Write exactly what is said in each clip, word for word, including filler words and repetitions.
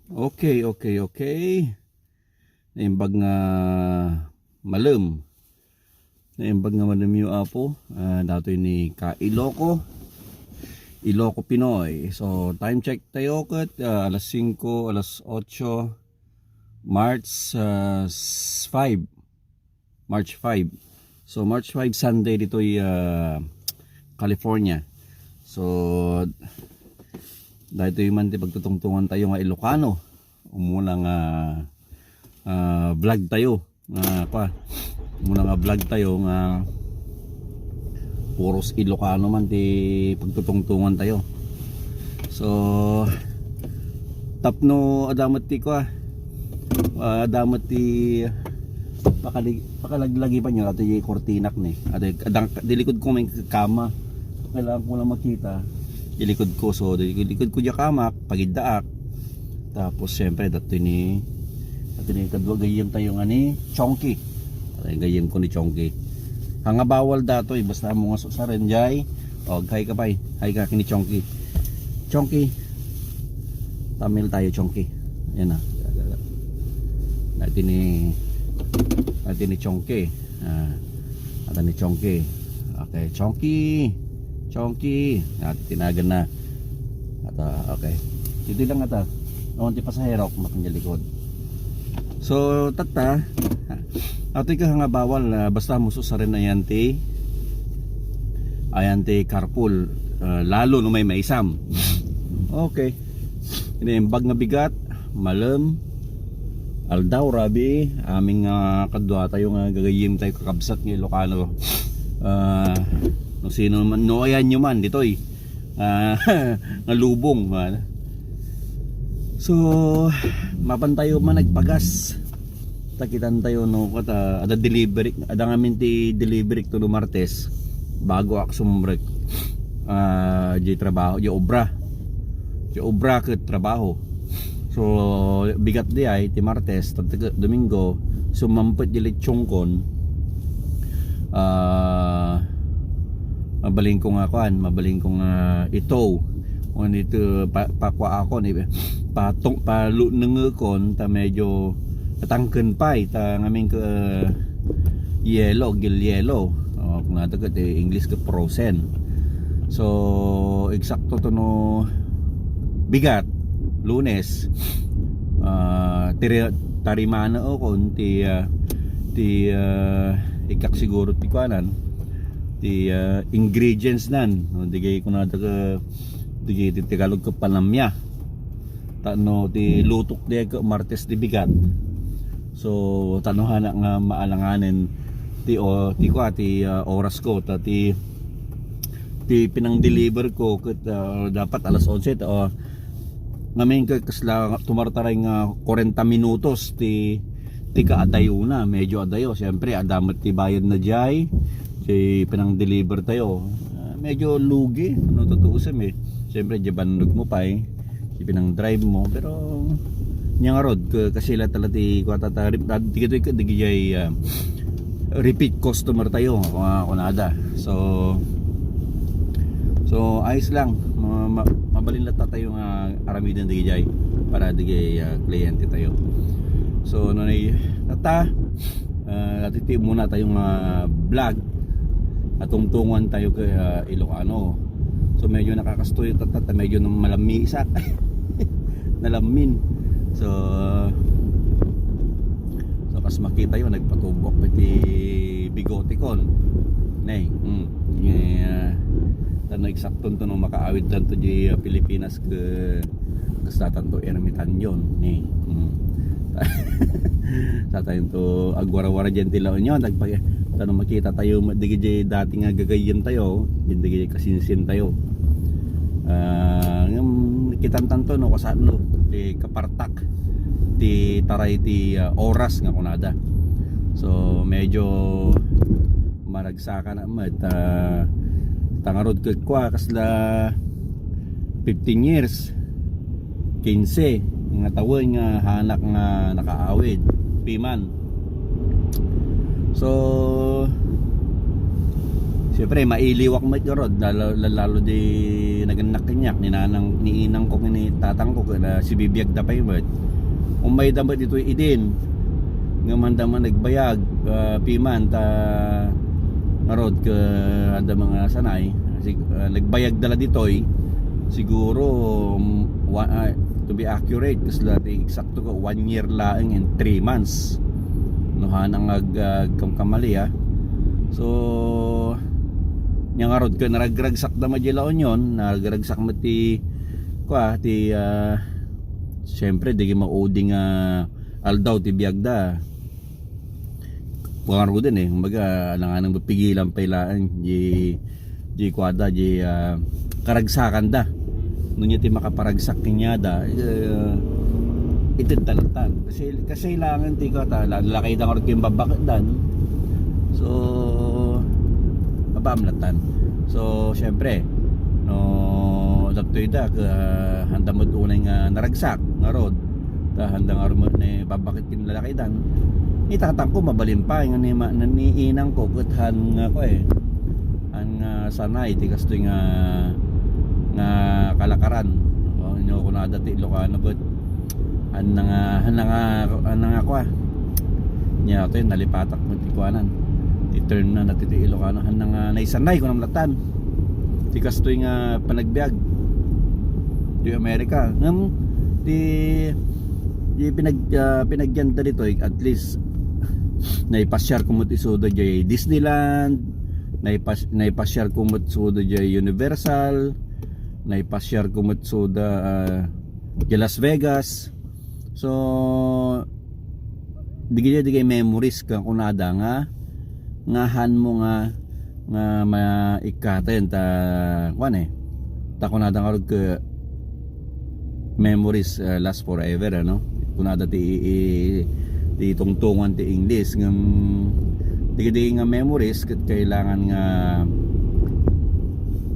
Okay, okay, okay. Naimbag nga malem. Naimbag nga malemyo, Apo. Ah, datoy ni ka Iloco. Iloco Pinoy. So, time check tayo ket, ah, alas singko, alas otso, March, ah, s-, five. March five. So, March five, Sunday ditoy, ah, California. So, daytoy man ti pagtutungtungan tayo nga Ilocano. Umuna nga, ah, vlog tayo. Ah, pa. Umuna nga vlog tayo nga puros Ilocano man ti pagtutungtungan tayo. So, tapno adda met ti kua, ah, adda met ti pakalig-, pakalaglagipan nyo, ato yung kortinak ni. Ato yung, adang, di likod ko may kama. Kailangan ko lang makita. Di likod ko, so, di likod ko diya kamak, pagiddaak. Tapos, syempre, datoy ni, datoy ni kadua gayyem tayo nga ni Chonky. Ay, gayyem ko ni Chonky. Hanga bawal datoy, basta mo nga susaren, jay. O, hi ka pay. Hi ka kini Chonky. Chonky. Tamil tayo, Chonky. Ayan na. Dati ni, dati ni Chonky. Ah, ata ni Chonky. Okay, Chonky. Chonky. At tinagan na. Ata, okay. Dito lang ata. Noon ti pasahero, kumakan niya likod. So, tatta, ato ka nga bawal, ah, basta mo susaren ayan ti, ayan ti carpool, ah, lalo no may maisam. Okay. Iniimbag nga bigat, malem, aldaw, rabi, aming nga kadua tayo nga gagayim tayo kakabsat nga Ilocano. Ah, no sino man, no ayan nyo man, ditoy. Ah, nga lubong, ah. So, mapan tayo man nagpagas. Takitan tayo, no, kata, ada delivery, ada ngamin ti delivery to no Martes. Bago ak sumrek. Ah, di trabaho, di obra. Di obra ket trabaho. So, bigat di ay, ti Martes, tagtaga Domingo, sumampet di lechongkon. Ah, mabalin ko nga kuan, mabalin ko nga ito. Kung ito, pa, pakwa ako, ni, patong, palunengekon, ta medyo katangken pay, ta ngamin ka, yelo, gil yelo. O, kung nato ka, ti English ka frozen. So, eksakto to no bigat, Lunes, ah, tiri-, tarimana o kon ti, ah, ti, ah, ikak siguro ti kuanan, ti, ah, ingredients nan, no? Digay ko na daga, digay ti Tagalog ka panamya. Tano ti lutok di ka Martes di bigat. So, tano hana nga maalanganen ti, o, ti kua, ti, ah, oras ko, ta ti, ti pinang-deliver ko, ket, ah, dapat alas onse, ta, o, ngamin ka kasla tumartaray nga kwarenta minutos ti, ti kaadayona, medyo adayo. Siyempre, adda met ti bayad na jay, ti pinang-deliver tayo. Ah, medyo lugi, no, tutuusim, eh. Siyempre, di bannag mo pay, eh. Di pinang-drive mo, pero, nya nga rod, ka-, kasi la tala ti, kuwata ta, rip-, dagitoy ka, dagijay, ah, repeat customer tayo, mga kunada. So, so, ayos lang. Ma-, ma-, mabalin latta tayo nga aramiden dagijay para dagijay, ah, kliyente tayo. So, no, nay-, tata, ah, dati ti muna tayo nga vlog. At tungtungan tayo kay, ah, Ilocano. So, medyo nakakastoy, tata, medyo nang malammi isak. Nalammin. So, so, kas makita yo, nagpatubok iti bigote kon. Nay, mm. Nga, ah, tano eksakto to no makaawid tanto di, ah, Pilipinas ke, kas tanto ermitan yon. Nay, mm. Sa tanto agwara-wara diyan ti La Union, tagpa-, tano makita tayo, digi di dati nga gagayyem tayo, digi di kasinsin tayo. Ah, ngem, kitan tanto, no, kasano, ti kapartak, ti taray ti, ah, oras nga kunada. So, medyo maragsakan na met, ah, tangarod ket kua, kasla fifteen years, kinse nga tawen nga hanak nga nakaawid, piman. So, Siyempre, mailiwak met garud, lalo, lalo di nagannak kaniak, ni nanang, ni inang ko, ni tatang ko, kada sibibiag da pay met. Umayda met ditoy idin, ngem handa man nagbayag, ah, piman, ta ngarud ka handa mga sanay, sig-, ah, nagbayag dala ditoy, siguro, um, wa-, ah, to be accurate, kasla ti eksakto ko, one year laeng and three months. No, hanang ag-, agkamkamali, ah. So, nia ngarud ka naragragsak da met di La Union, naragragsak met ti, kua, ti, ah, siyempre, di maudi nga aldaw ti biag da. Kua ngaruden eh, kumbaga, alangan nang mapigilan pay laeng, di, di kuada, di, ah, karagsakan da. No nia ti makaparagsak kaniada, eh, ited da latan. Kasi, kasi langan ti kata, la-, lakay da ngarud ken babaketdan. So, abaam latan. So, siyempre, no, dagtoy da, ka, handa met unay nga naragsak, ngarud. Ta, handa ngarud met ni babaket ken lalakaydan. Ni tatang ko, mabalin pay nga ni ma-, ni inang ko, ket han nga ko eh. Han nga sanay, ti kastoy nga, nga kalakaran. O, inyo kunada ti Ilocano, ket han nga, han nga, han nga kua. Nia, to yun, nalipatak met ti kuanan. Ti term na, na ti, ti Ilocano. Han nga naisanay, kunam latan. Ti kastoy nga panagbiag. Ti Amerika. Ngem, ti, ti pinag-, ah, pinagyanda ditoy, at least, naipasiar ko met isuda jay Disneyland, naipas-, naipasiar ko met isuda jay Universal, naipasiar ko met isuda, ah, jay Las Vegas. So, digi, digi memories ka kunada nga, nga han mo nga, nga maikkaten ta, kuan eh, ta kunada ngarud ka memories, uh, last forever, ano? Kunada ti, i-, ti tungtungan ti English, ngem digi, digi nga memories, ket kailangan nga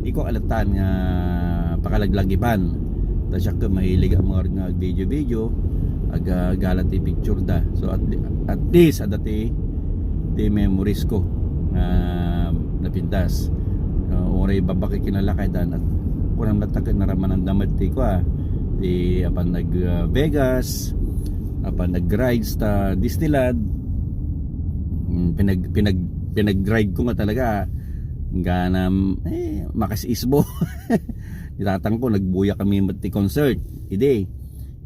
iko alatan nga pakalaglagipan. Ta siak ket mahilig a mga nga video-video, aga-, agala ti picture da. So at, at least, adda ti, ti memories ko nga napintas. Uh, uray babaki kinalakaydan at kunam latta ket naramanan da met ti kua, ti apan nag, uh, Vegas, apan nag-rides ta Disneyland. Mm, pinag-, pinag-, pinag-ride ko nga talaga, ganam, eh, makasisbo. Ni tatang ko, nagbuya kami met ti concert idi.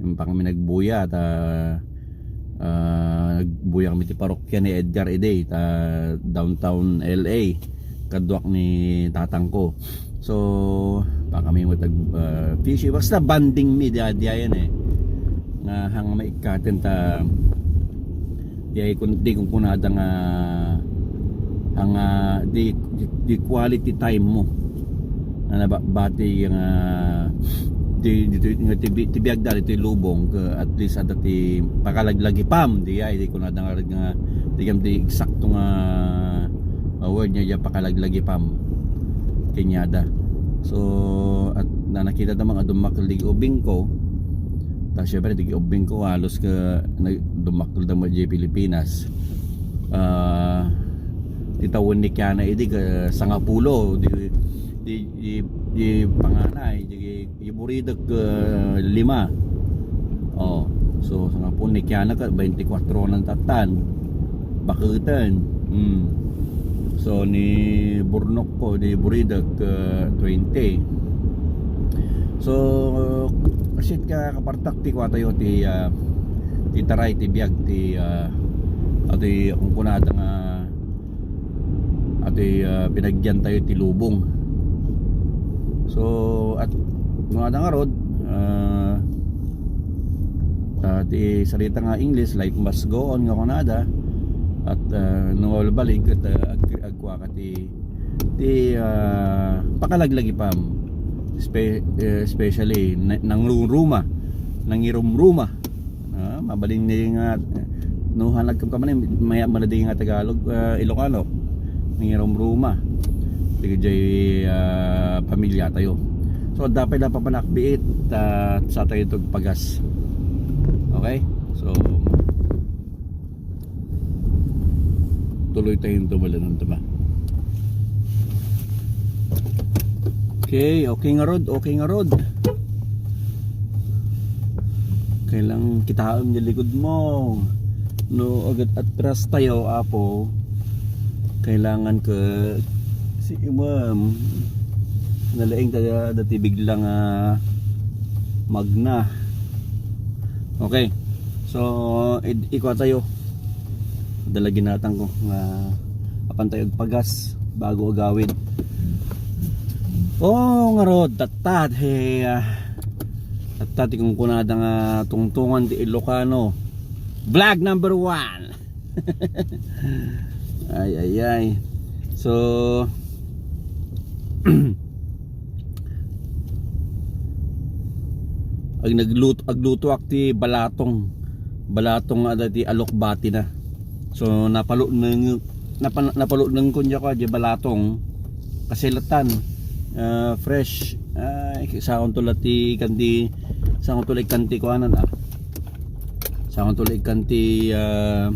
Yung pa kami nagbuya, ta, ah, nagbuya kami ti parokya ni Edgar idi, ta downtown L A. Kaduak ni tatang ko. So, pa kami met ag-, ah, fishing. Basta bonding mi, di, di ayan eh. Nga hang maikkaten ta, di ay kun, di kun kunada nga, nga di, di, di quality time mo. Nga naba-, bati nga di, di, di, nga ti bi-, ti biag da ditoy lubong, ka at least adda ti pakalaglagipam, di ay, di kunada nga, nga, di kam di eksakto nga, ah, word nia, di pakalaglagipam. Kaniada. So, at na nakita da mga dummakkel di ubing ko, ta siyempre, di ubing ko, halos ka, na, dummakkel da mo di Pilipinas. Ah, ti tawen ni Kiana idi, ka, sangapulo, di, di, di, di panganay, di, di buridek, ka, lima. Oh, so, sangapulo ni Kiana ka, twenty-four nan tatan. Baketen. Hmm. So, ni burnok ko, di buridek, ka, twenty. So, kasit ka, kapartak ti kuatayo ti, ah, ti taray ti biag ti, ah, ati, kung kunada nga, ati, ah, pinagyan tayo ti lubong. So, at kunada ngarud, ah, ah, ti sarita nga English, life must go on nga kunada. At, ah, no mabalbaliw ket, ah, ag-, agkuaka ti, ti, ah, pakalaglagipam. Espe-, eh, especially, na-, nangruruma, nangirumruma. Ah, mabalin ni nga, no, hanag kam kaman, maya man di nga Tagalog, ah, Ilocano. Nangirumruma. Ti jay, ah, pamilya tayo. So, dapat na papanakbiit, ah, sa tayo itong pagas. Okay? So, tuloy tayo yung tumalanan, tama? Okay, okay ngarud, okay ngarud. Kailangan kitaem ti likod mo. No, agad-atras tayo, Apo. Kailangan ka si Imam. Nalaing tayo dati biglang, ah, magna. Okay. So, id-, ikwa tayo. Dala ginatang ko nga apan tayo agpagas bago agawid. Oh, ngarud, tatta, he, ah, tatta, ti kunkunada nga tungtungan ti Ilocano. Vlog number one. Ay, ay, ay. So, ag-, naglut-, aglutoak ti balatong. Balatong nga adda ti alokbati na. So, napaluneng, napa-, napaluneng ko niya ko, di balatong. Kasi latan, ah, fresh. Ay, saan ko la ti kanti, saan ko la kanti ko anan, ah. Saan ko la kanti, ah,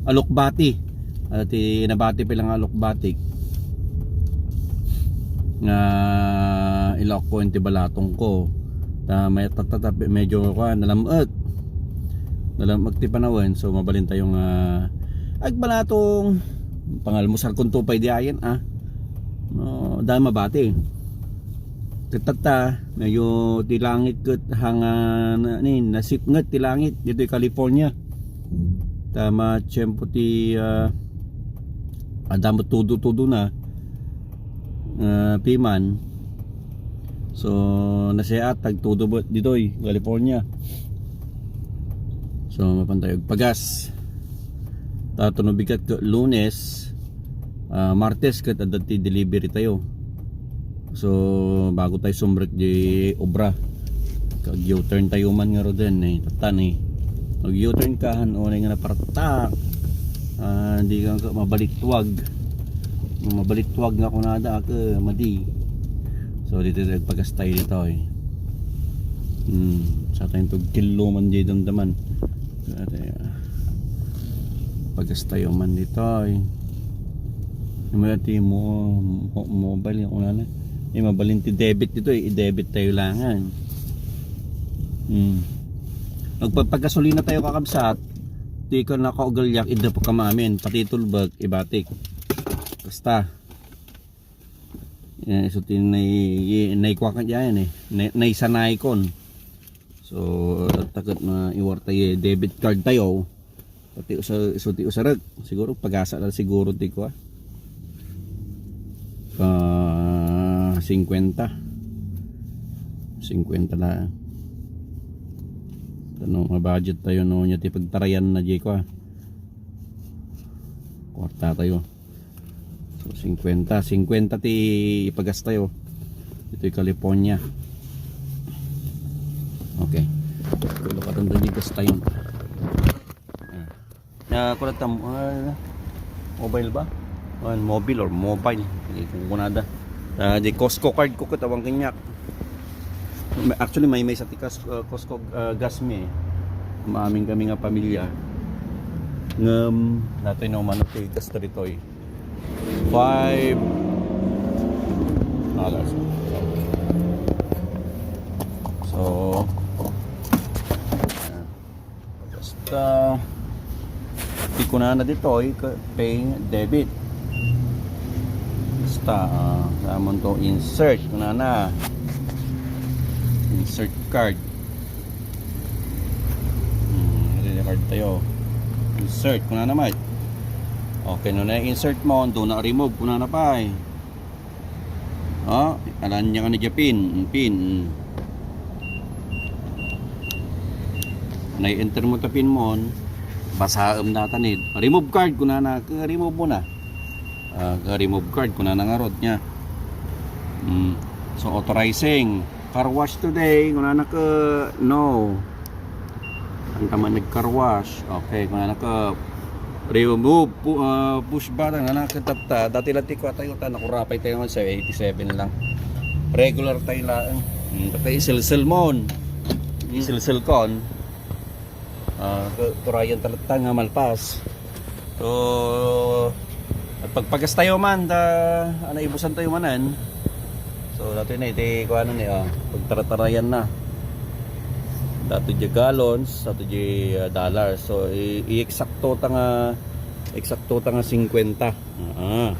alokbati. Adda ti nabati pay la nga alokbati. Nga ilak ko inti balatong ko. Ta may tattata medyo kuan, nalam-ek. Nalam-ek ti panawen, so mabalin tayo nga agbalatong. Pangalmusar kunto pay di ayan, ah. No, dahil mabati. Ket tatta, medyo ti langit ket hanga na, ni, nasipnget ti langit ditoy California. Ta matiempo ti, ah, adda met tudo-tudo na, ah, piman. So, naseat, tagtudo met ditoy California. So, mapan tayo agpagas. Tato no bigat ket Lunes, ah, Martes ket adda ti delivery tayo. So, bago tayo sumrek di obra, kag U-turn tayo man nga roden, eh, tatan, eh. Mag U-turn ka, han, unay nga napartak. Ah, di ka ka mabalitwag. Mabalitwag nga kunada, aka, madi. So, dito, nagpagas tayo dito, eh. Hmm, sa tayo itong kilo man di damdaman. Ate, ah, pagas tayo man dito, eh. Ano mo ti mo, mo, mobile yung una na? Eh, mabalin ti debit dito, eh. I-debit tayo langan. Hmm. Magpapagasolina tayo, kakabsat. Di ka nakaugalyak, idda pa kamamin. Pati tulbag, ibatik. Basta. Eh, so, tin-, nai-, naikuha ka dyan, eh. Nai-, naisanaykon. So, taket na iwar tayo, eh, debit card tayo. Pati usa-, so, ti usarek. Siguro, pagasa na siguro, ti ko, ah. Ah, singkwenta. Singkwenta na. Ano, ma-budget tayo, no, niya ti pagtarayan na, di ko, ah. Kwarta tayo. So, singkwenta, singkwenta ti ipagas tayo. Ito'y California. Okay. Tulo ka tanda di gas tayo. Ah. Na, kulat tam-, ah, mobile ba? Ah, mobile or mobile. Hindi ko kunada. Ah, di Costco card ko katawang kanyak. Actually, may, may sa tikas, ah, Costco, ah, gas mi, eh. Maamin kami nga pamilya. Ngem, natin no, mano ti gas ditoy. Five dollars. So, basta, ti kunana ditoy, ka-, pay debit. Basta, ah, naman to insert, kunana. Insert card. Hmm, credit card tayo. Insert, kunana, Mike. Okay, no na insert mo, do na remove, kunana pa, eh. Oh, alam niya ka na dyan, pin, pin. Na-enter mo ta pin mo, basaem na tanid. Remove card, kunana, remove mo na. Ah, remove card, kunana nga rod niya. Hmm. So, authorizing. Car wash today, kunana ka, no. Ang tama nag-car wash. Okay, kunana ka, remove, pu-, ah, push button, kunana ka, tatta. Dati lang ti kwa tayo, ta, nakurapay tayo nga sa eighty-seven lang. Regular tayo lang. Hmm, tapos isilsil mo. Isilsil kon. Ah, tu-, turayan talaga nga malpas. So, at pagpagas tayo man, da, ano, ibusan tayo manan. So, datoy na iti kuano ni, oh, pagtaratarayan na. Datoy di gallons, datoy di, ah, dollar. So, i-, i-eksakto ta nga, eksakto ta nga singkwenta. Ah.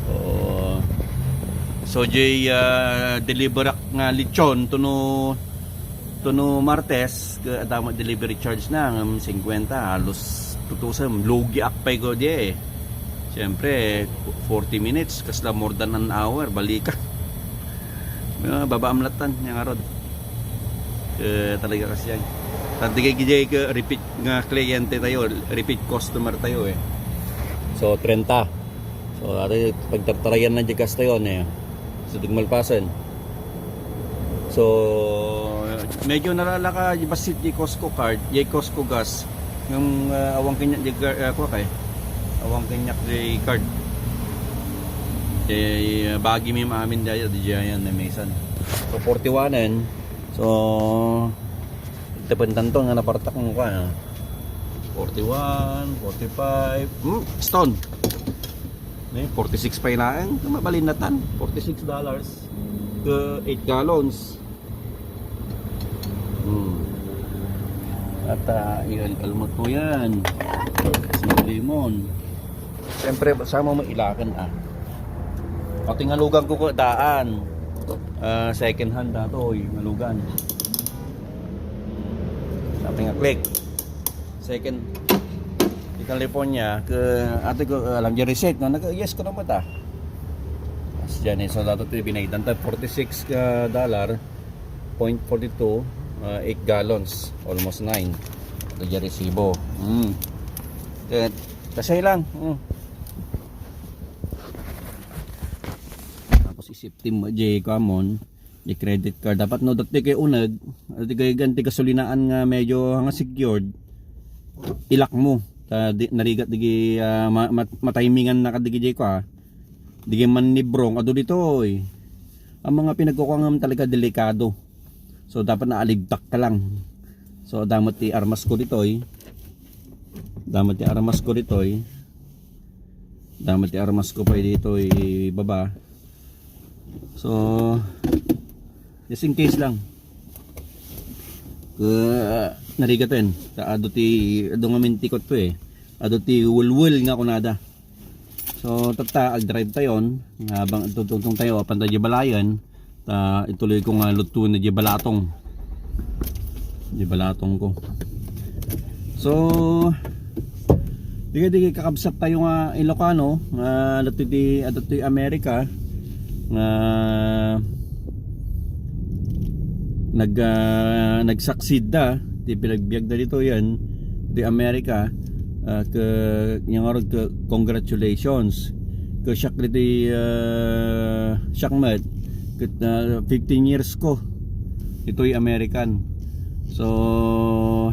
So, so, di, ah, deliverak nga lechon, tuno, tuno Martes, ka, adda met delivery charge na, ngem singkwenta, halos tutusen, lugiak pay ko di, eh. Siyempre, forty minutes, kasla more than an hour, balikan. Ah, babaam latan, yang arod. Eh, talaga kasi yan. Talaga gidi ka repeat nga kliyente tayo, repeat customer tayo, eh. So, trenta. So, ati, pagtartarayan na di gas tayo, eh. So, di malpasan. So, medyo nalalaka, di basit di Costco card, di Costco gas. Yung, ah, awang kanya di gar-, ah, kuha kay. Awang kanya di card. Eh, bagi mi maamin daya, di daya yan, may mesan. So, forty-one en. So, depentan to nga napartak ng kuha, ah. Forty-one, forty-five. Hmm, stone. May forty-six pa ilaen. Mabalin na tan. Forty-six dollars. Ke eight gallons. Hmm. At, ah, i-, almot mo yan. Snow lemon. Siyempre, sama mo ilakan, ah. Pati nga lugan ko ko daan. Ah, second hand dato, yung lugan. Sabi nga, click. Second. Di California, ke, ate ko, ah, alam di receipt, no? Nag-, yes ko naman ta. As dyan, eh, so, dato ito, binaydan ta, forty-six ka dollar, point forty-two, ah, eight gallons, almost nine. Ito dyan, resibo. Hmm. Ke, kasi lang, hmm. Tapos isip team mo, J. Common, di credit card. Dapat no, dati kay uneg, dati kay ganti kasulinaan nga medyo nga secured, ilak mo. Ta, di, narigat digi, ah, ma-, ma-, matimingan na ka digi, J. Ko, ah. Digi man ni Brong, adu ditoy. Ang mga pinagkukuha nga talaga delikado. So, dapat naaligtak ka lang. So, damot ti armas ko ditoy. Damot ti armas ko ditoy. Damot ti armas ko pa ditoy baba. So, just in case lang. Ke, narigaten. Ta adu ti, adu nga mintikot to eh. Adu ti wulwul nga kunada. So, tatta, ag-drive tayon. Habang tutungtong tayo, apan tayo balayan. Ta, ituloy ko nga luto na di balatong. Di balatong ko. So, digi, digi, kakabsat tayo nga Ilocano, nga dati di, dati Amerika, nga nag, ah, nag-succeed da, ti pinagbiag da dito yan, di Amerika, ah, ke, yang arog ke, congratulations. Ke siak diti, ah, siak met, ket, ah, fifteen years ko. Itoy American. So,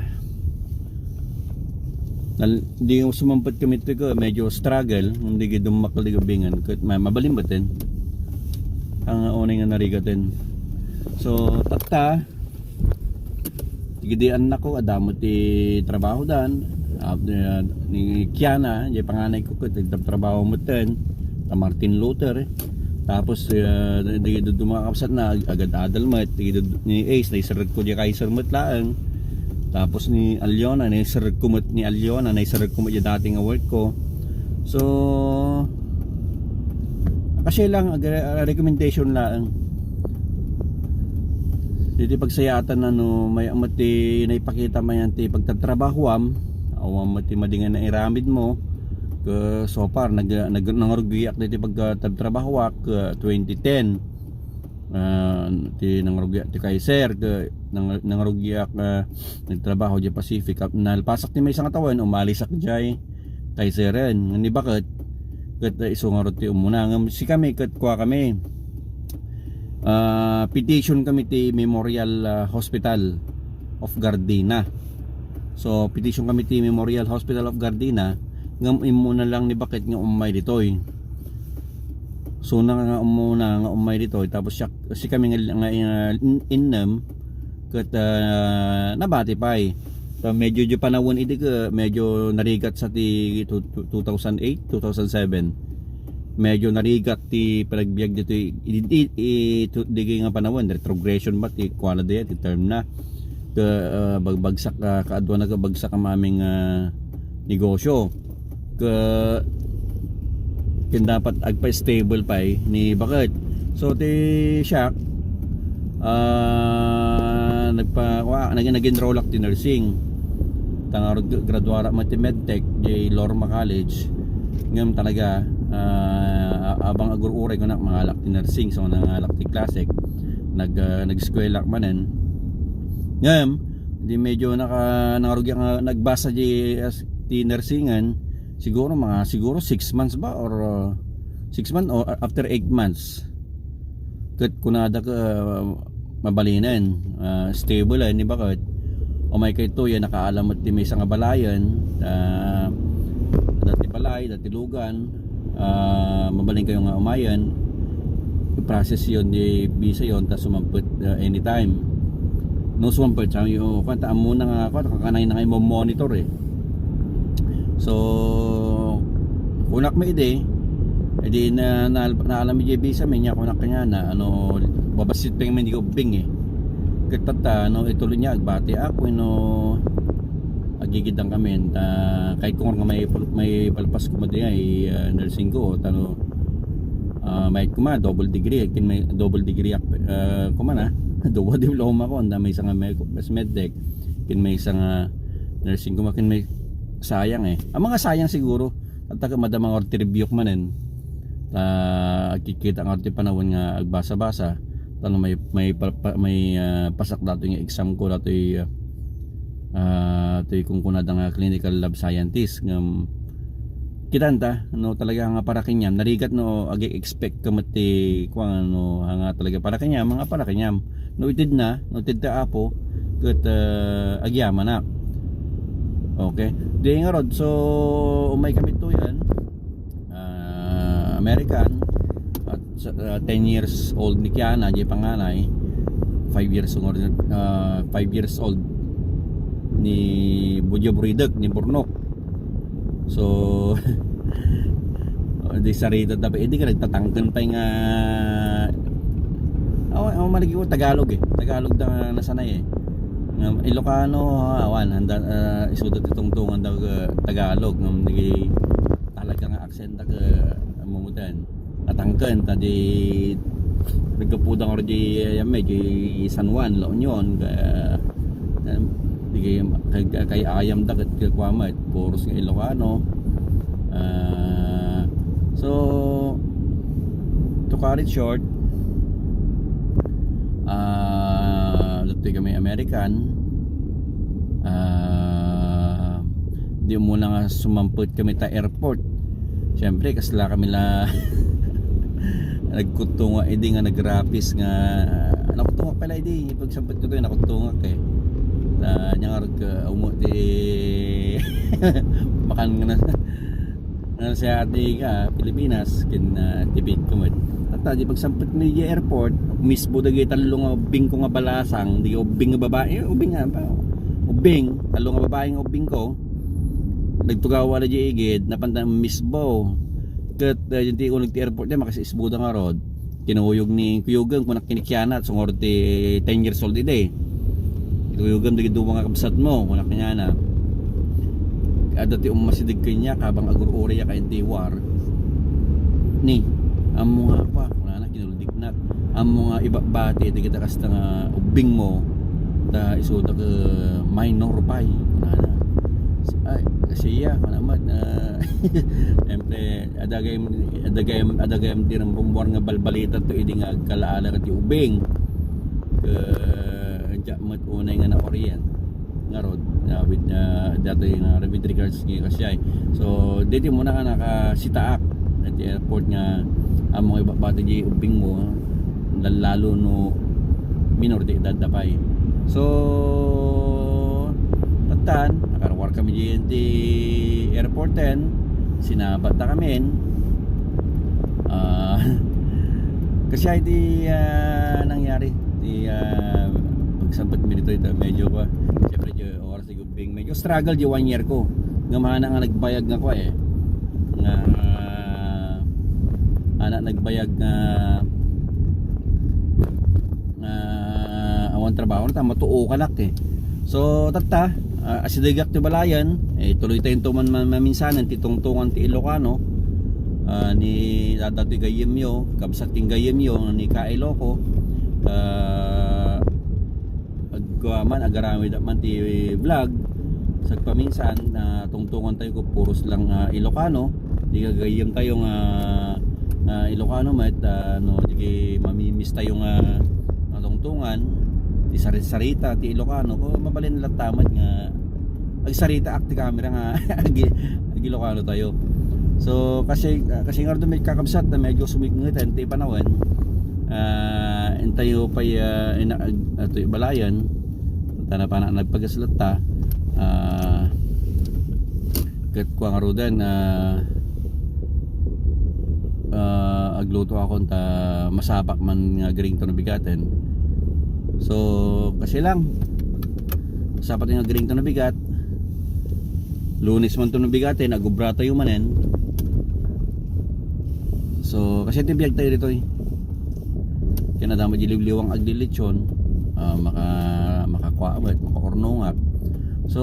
nal-, di yung sumampet kami ito ko, medyo struggle, hindi ka dumakal di gabingan, ket ma-, mabalin baten. Ang unay nga narigaten. So, tatta, Dagiti annak ko, adda met ti trabaho dan. Ah, ni Kiana, di panganay ko, ket nagtrabaho met ten. Ta Martin Luther. Tapos, ah, di, di, di, mga kabsat na, ag-, agad-adal met. Di, di, ni Ace, naiserrek ko di Kaiser met laeng. Tapos ni Aliona, naiserrek ko met ni Aliona, naiserrek ko met di dati nga work ko. So, kasi lang, ag-, recommendation laeng. Diti pagsayaatan na no, may met ti naipakita mayan ti pagtatrabahoam, awan met ti madi nga nairamid mo. Ke, so far, nag-, nag-, nangarugiak diti pagtatrabahoak, ke twenty ten. Ah, ti nangarugiak ti Kaiser, ke nang-, nangarugiak, ah, nagtrabaho di Pacific. Ap-, nalpasak ti maysa nga tawen, umalisak jay Kaiseren. Nga ni baket, ket, eh, isu ngarud ti umuna. Ngem si kami, ket kua kami. Ah, petition kami ti Memorial, ah, Hospital of Gardena. So, petition kami ti Memorial Hospital of Gardena, ngem immuna lang ni baket nga ummay ditoy. So, na nga umuna nga ummay ditoy, tapos siya, si kami nga, nga, uh, in-, innem, ket, ah, nabati pay. So, medyo di panawen idi ke, medyo narigat sa ti two, two, two thousand eight, two thousand seven. medyo narigat ti panagbiag ditoy, i, i, i, to, digi nga panawen, retrogression ba ti kuana diay, ti term na. Ka, ah, bagbagsak, ah, kaaduan na kabagsak a maaming, ah, negosyo. Ka, ken dapat agpa-stable pay ni baket. So, ti siak, ah, nagpa-, wa-, nag-, nag-enrollak ti nursing. Ta ngarud, graduarak met ti medtech, di Lorma College. Ngem talaga, ah, abang agur-uray kunak, mangalak ti nursing, so nangalak ti klasek. Nag-, ah, nag-eskwelak manen. Ngem, di medyo naka-, nangarugiak nga nagbasa di as-, ti nursingen, siguro mga, siguro six months ba, or, ah, six months or after eight months. Ket kunada ka, ah, mabalinen, ah, stable ni baket. Umay kayto, ya nakaalam met ti maysa nga balayen, ah, dati balay, dati lugan, ah, mabalinkayo nga umayen, i-process yon di bisayon, ta sumampet, ah, anytime. No sumampet, sabiyo, kuwan, ta ammona nga, kuwan, kakanay na nga imo-monitor, eh. So, kunak met idi, idi na, na, naalam idi bisamin, ya kunak kaniana, ano, babassit pay ngamin di ubbing, eh. Ket tatta, no, ituloy niya, agbatiak wenno agigidan kami, ta, kayatko nga may pal-, may palpasko met diay, ah, nursing ko, ta no, ah, mayat koma, double degree, ken may double degree ak, ah, koma na, double diploma ko, anda maysa nga may, mas medtech, ken maysa nga nursing koma, ken may sayang, eh. Ang mga sayang siguro, at taga madama nga ti rebuke manen, ta, agkikita nga ti panawen nga agbasa-basa, ta no may, may pa-, pa-, may, ah, pasak datoy nga exam ko, datoy, ah, ah, toy kunkunada nga clinical lab scientist, ngem, kitaan ta, no, talaga nga para kaniam, narigat no, agi-expect ka met ti, kuwan, no, nga talaga para kaniam, nga para kaniam. No, ited na, no, ited ta Apo, ket, ah, agyamanak. Okay. Di ngarud, so, umay kami tuyan, ah, American, at sa, ah, ten years old ni Kiana, di panganay, five years old, ah, five years old ni Budyo Buridek, ni Burnok. So, di sarita ta pay, di ka nagtatangken pay nga, aw, aw, maligi ko Tagalog, eh. Tagalog da nga nasanay, eh. Nga Ilocano, awan, handa, ah, isuda ti tungtungan da, ah, Tagalog, nga di talaga nga aksenta ka, ah, mumutan. Natangken, ta di naggapuda nga di, ah, yan, medyo San Juan, La Union, kaya, um, di kay, kay, kay ayam da, ket kay kuamet, puros nga Ilocano. Ah, so, to cut it short, ah, datoy kami American, ah, di mo na nga sumampet kami ta airport. Siyempre, kasla kami la nagkutunga idi nga nagrapis nga, nakutunga pala idi, pagsampet ko to, nakutunga, eh. Ta, nya nga rag-, umu-, ti, makan nga na, nga siya ati ka, Pilipinas, kin, ah, tipid ko met. At, ah, di pagsampet mi di airport, mismo dagiti tallo nga ubbing ko nga balasang, di ubbing nga babae, eh, ubbing nga, ba? Ubbing, tallo nga babae nga ubbing ko. Nagtugawa na di igid, napanta mismo. Ket, eh, yung ti uneg ti airport niya, makasisbuda nga rod. Kinuyog ni kuyogem, kunak kinikianat, sungor ti ten years old idi. Kinuyogem, dagiti dua nga kabsat mo, kunak kaniana. Adda ti ummasideg kaniak, kabang agur-uriak, kayan ti war. Ni, ammo nga apa, kunana, kinuldiknak. Ammo nga ibabbati, dagita kasta nga ubbing mo, ta isuda ka minor pay, kunana. Ay, kasi iya, kuna met, ah, siyempre, adagay, adagay, adagay, di rin bumuar nga balbalita to, idi nga agkalaala ti ubing. Ka, diak met unay nga na-orient. Ngarud, na with, ah, dati nga with regards nga kasi ay. So, dito muna ka nakasitaak at airport nga among ibabati di ubing mo, lalo no minor di edad da pay. So, tatan, nakaruar kami di, di airport ten, sinabat na kami, ah, kasi ay di, ah, nangyari, di, ah, pagsampet mi dito, ito, medyo ko, siyempre, di oras di gubing, medyo struggle di one year ko, nga mahana nga nagbayag nga ko, eh, nga, Anak nagbayag nga, nga awan trabaho na ta, matuo ka lak eh. So, tatta, ah, asidegak ti balayan, eh, tuloy tayo to man, man, maminsanan, ti tungtungan ti Ilocano, ah, ni Tata ti gayyemyo, kabsat king gayyemyo, ni Ka Iloco, ah, agkuha man, agaramid man ti vlog, sagpaminsan, na tungtungan tayo ko puros lang, ah, Ilocano, di gagayyem tayo nga, ah, Ilocano, met, ah, no, di kay mamimis tayo nga, nga tungtungan, ti sarit-sarita, ti Ilocano, ko mabalin lang tamat nga, agsarita ak ti camera nga, agi, agi Ilocano tayo. So, kasi, ah, kasi nga rin may kakabsat na medyo sumikngit, ti panawen, ah, intayo pa, ah, ina, ag-, ato balayan, tana pa na nagpagaslatta, ah, ket kua nga ruden, ah, ah, agluto akon ta masapak man nga agring to nabigaten. So, kasi lang, sapat nga agring to nabigat, Lunes man to nabigaten, agubra tayo manen. So, kasi ti biag tayo ditoy. Kaya nadama di liwliwang agdilitsyon, ah, maka, makakuha met, makaurnungak. So,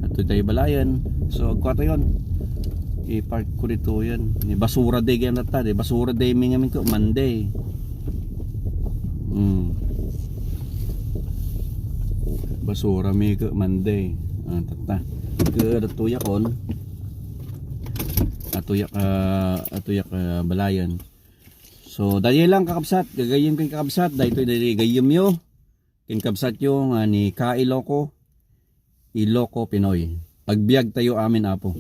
ato tayo balayan. So, agkuha tayo yun. I-park ko dito yun. Ni basura day ganyan ta, di basura day mi ngamin ko, Monday. Hmm. Basura mi ko, Monday. Ah, tatta. Ke, atuyak on. Atuyak, ah, atuyak, ah, balayan. So, dayay lang kakabsat, gagayyem ken kakabsat, daytoy daytoy gayyemyo. Ken kabsatyo nga ni Ka Iloco, Iloco Pinoy. Agbiag tayo amin, Apo.